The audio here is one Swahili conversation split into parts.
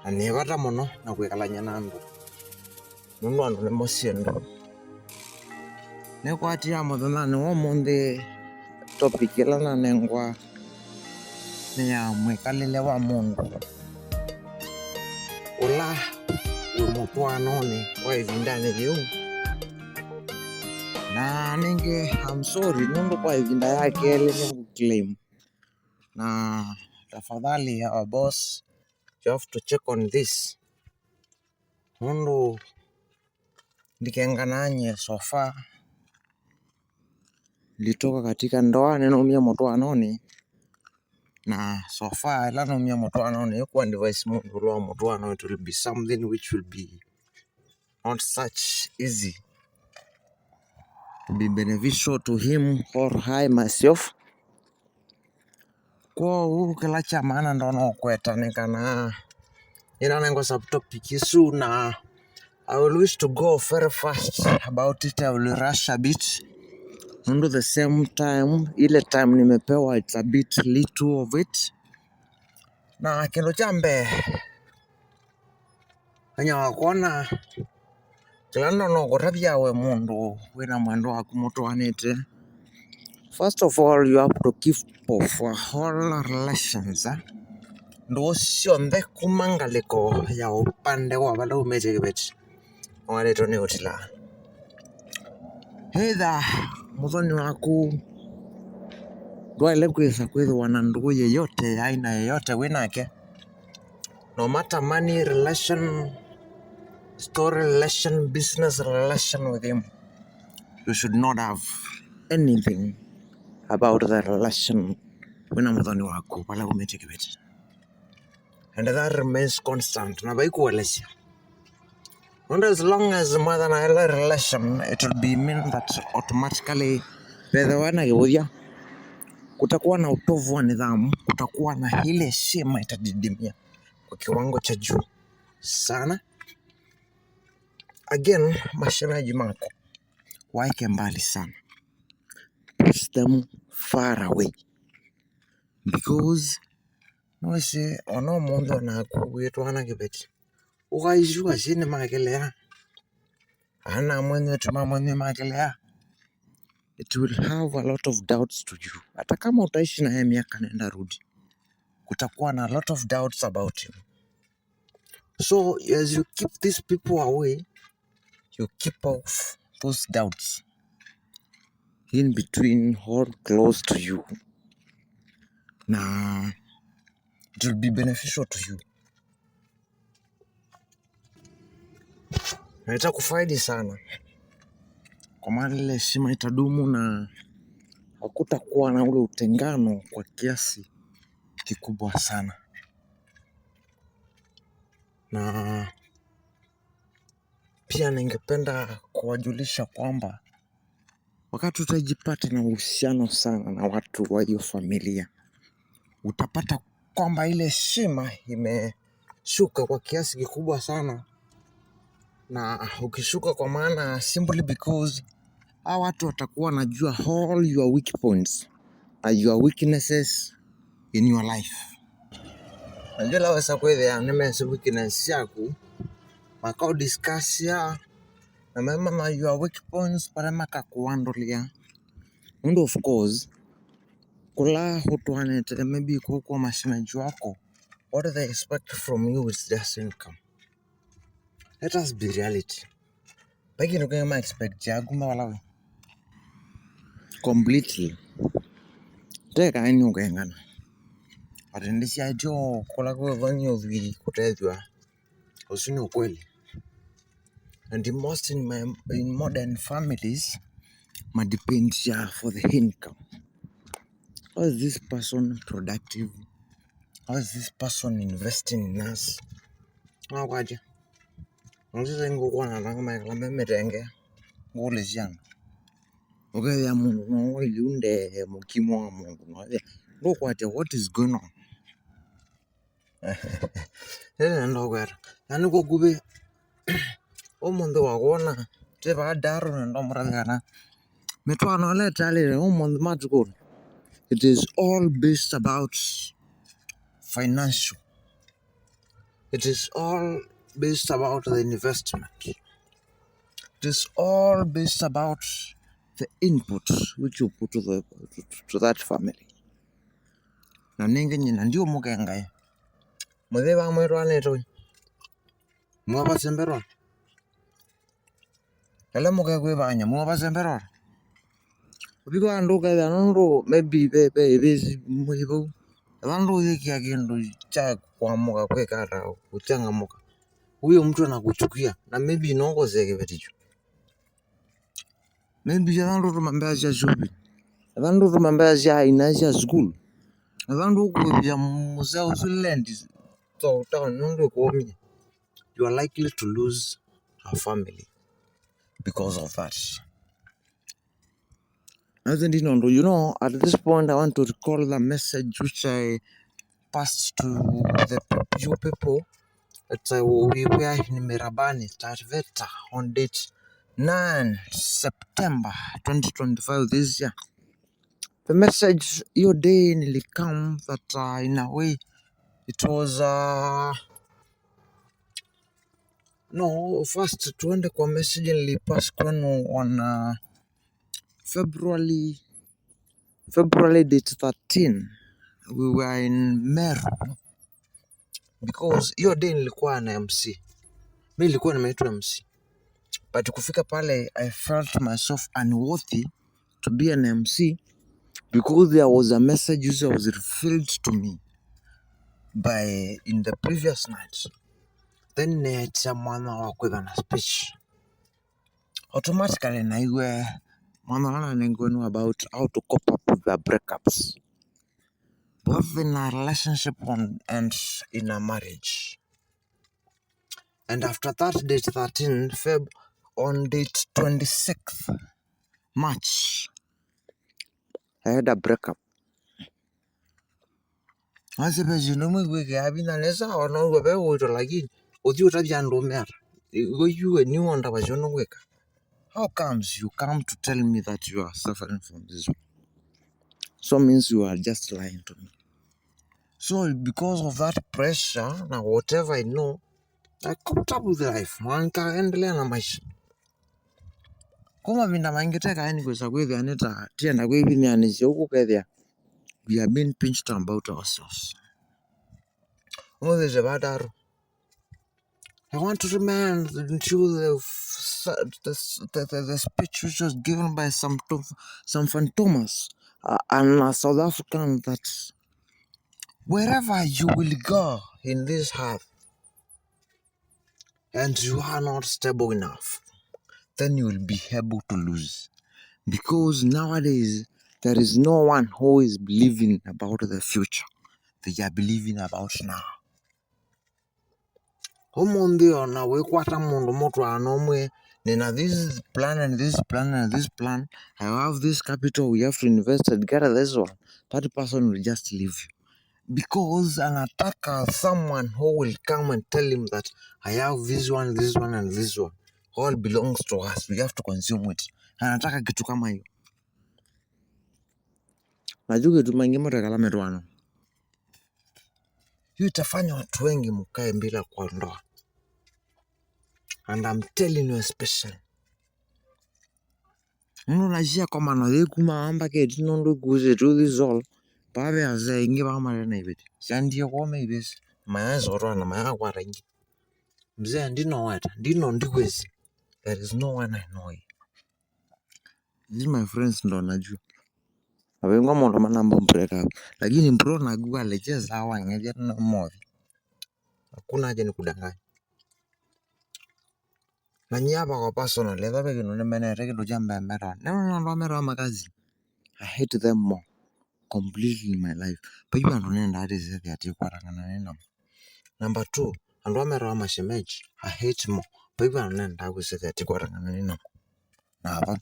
Na nĩ vata mũno na kwĩkalany'a na andũ nũndũ andũ nĩmo syĩndũ. Nĩkwatia mũthenyanĩ wa ũmũnthĩ topic ĩla nanengwa nĩ ya mwĩkalĩle wa mũndũ ũla wĩ mũtwaanonĩ kwa ĩvindanĩ yĩu. Na ningĩ I'm sorry nũndũ kwa ĩvinda ya kelĩ nĩngũ claim na tafadhali our boss you have to check on this nũndũ ndikenganaa nyie so far nditoka katika ndoa nĩnaumie mũtwaanonĩ na so far ĩla naumie mũtwaanonĩ ku advise mũndũ ũla wa mũtwaano it will be something which will be not such easy to be beneficial to him or I myself. Kwoou kĩla kya maana ndona ũkweta nĩ kana nĩnanengwa subtopic isu na I will wish to go very fast about it. I will rush a bit nũndũ the same time ile time nimepewa it's a bit little of it. Na kĩndũ kya mbee enya wakwona kĩla ndona ũkũtavya we mũndũ wĩna mwendwa waku mũtwaanĩte. First of all you have to keep off all relations ndũũ syonthe kuma ngalĩko ya upande wa vala umĩte kĩveti nĩwaĩlĩtwe nĩ ũtila. Either mũthoni waku ndwaĩle kwĩsa kwĩthĩwa na ndũũ yeyote ya aina yeyote wĩnake no matter money relation, story relation, business relation with him, you should not have anything about the relation wĩna mũthoni waku vala umĩte kĩveti and that remains constant na vaikuelesya nũndũ as long as mwetha na ile relation it will be mean that automatically vethiwa na kĩvũthya kutakuwa na utovu wa nidhamu, kutakuwa na ile heshima itadidimia kwa kiwango cha juu sana. Again, mashemeji mako waeke mbali sana, push them far away because nowisi ona ũmũnthĩ onaku wĩtwana kĩveti ũkaicua asyai nĩmakĩlea ana mwenyewe tuma mwenyewe makĩlea it will have a lot of doubts to you. Hata kama utaishi na yeye miaka nenda rudi, kutakuwa na a lot of doubts about him. So as you keep these people away, you keep off those doubts in between or close to you na it will be beneficial to you na itakufaidi sana, kwa maana ile heshima itadumu na hakutakuwa na ule utengano kwa kiasi kikubwa sana. Na pia ningependa kuwajulisha kwamba wakati utajipata na uhusiano sana na watu wa hiyo familia, utapata kwamba ile heshima imeshuka kwa kiasi kikubwa sana, na ukishuka kwa maana simply because hawa watu watakuwa wanajua all your weak points na your weaknesses in your life. Najua lawesa kwithia nimesi weakness syaku makaudiscuss na memama your weak points paria makakuandulia nundu of course kula utwanite maybe kukwa mashemeji wako what they expect from you is just income. Let us be reality. Vai kindu kingi ma expect yaku mawalawe completely teka ni ukengana ati ndiciaitio kula kwithwa ni uthii kutethwa ucio ni ukweli. And the most in modern families madepend ya for the income. How is this person productive? How is this person investing in us? Wakwacha nonse ngukwana na maikala memitenge ngule syana ukethia mundu no wailunde mukimo wa mundu noethia ndukwatya what is going on. Rĩrĩ ndokwera na nĩkuo nguvi ũmũnthĩ wakwona twĩ vaa Daro na ndomũravya mitwano ĩla ĩtalĩte ũmũnthĩ matukũ it is all based about financial. It is all based about the investment. It is all based about the input which you put to that family. Na ningi nyina ndio mukengae. Muthe wa mwirwanitwe. Mwabasemberwa. Ele mukekwivanya mwabasemberwa. Ubiko andu ketha nundu maybe be bisi mwivu. Vandu yikia kindu cha kuamuka kwikata kuchangamuka. Huyo mtu anakuchukia na maybe nongozeke veticho. Maybe vandu tumambea cia shopping. Vandu tumambea cia ina cia school. Vandu kuivia muzee usulendi so town nundu kuumia. You are likely to lose a family because of that. You know, at this point I want to recall the message which I passed to the you people. That we were in Mirabani, Taveta, on date 9 September 2025 this year. The message your day nilikam that in a way it was no, first tuende kwa message nilipass kwenu on February date 13. We were in Meru because hiyo day nilikuwa na MC. Mi nilikuwa nimeitwa MC. But kufika pale I felt myself unworthy to be an MC because there was a message which was revealed to me by in the previous night. Then necha mwana wa kwitha na speech. Automatically naigwe mwana wana nengwenu about how to cope up with the breakups, both in a relationship and in a marriage. And after that, date 13 Feb, on date 26th March, I had a breakup. Asipeji nomwigwike abina nesa ona be wito lakini uthi utabia andu mera you new onda bajono weka. How comes you come to tell me that you are suffering from this one? So means you are just lying to me. So because of that pressure na whatever I know, I coped up with life. Nikaendelea na maisha. Kwa mavinda maingi teka yani kwesa kwithia nita tienda kwivimianisya huku kethia we are being pinched about ourselves. Umuthite vataru. I want to remind you the speech which was given by some Thomas and a South African that wherever you will go in this earth and you are not stable enough, then you will be able to lose. Because nowadays there is no one who is believing about the future. They are believing about now. Umuthi ona wikwata mundu mutwana umwe nina this plan and this plan and this plan. I have this capital, we have to invest and get this one. That person will just leave you. Because anataka someone who will come and tell him that I have this one, this one and this one. All belongs to us. We have to consume it. Anataka kitu kama hiyo. Najua kitu maingi mutekala mitwano. Hiyo itafanya watu wengi mkae bila kwa ndoa. And I'm telling you especially. Nundu najia komano yekuma amba ke tinundu kuze to this all. Babe aze ingi ba mare na ibeti. Shandio kome ibesi. Maya zoro na maya kwara ingi. Mzee ndino wata, ndino ndikwezi. There is no one I know. These my friends ndo najua. Abengwa mundu manamba break up. Lakini bro nagua lecheza hawa ngeja na mothi. Hakuna haja nikudanganya. Na nyaba kwa personal etha pe kindu nimenete kindu cha mbemera. Neno ndo mera makazi. I hate them more completely in my life. But you andu nenda ati zethi ati kwarangana neno. Number 2, andu amera mashemeji. I hate more. But you andu nenda kuzethi ati kwarangana neno. Na hapa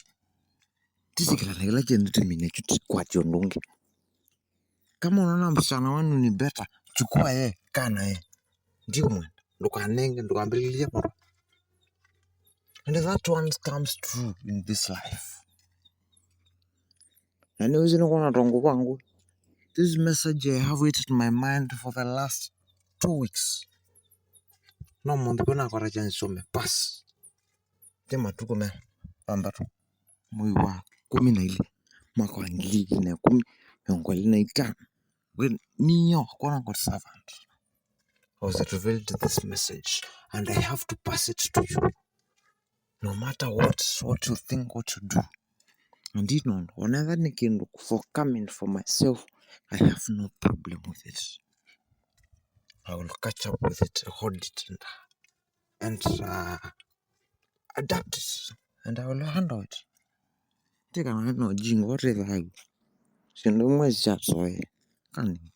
tisikila kila kindu timine kwa ndungi. Kama unaona msichana wenu ni better, chukua ye, kaa na ye. Ndio mwenda. Ndukanenge, ndukambililie moro. And that one comes true in this life. Na niwezi nikuona tongo kwangu. This message I have it in my mind for the last 2 weeks. No mundu kwina chance umepass ti matuku me thanthatũ mwei wa 12 mwaka wa 2015 when me quote unquote servant I was revealed this message and I have to pass it to you no matter what you think, what you do. And whenever ni kindu for coming for myself, I have no problem with it. I will catch up with it, hold it and adapt it, and I will handle it. Tikana no jingo ri thayu syindu imwe syatsoe kani.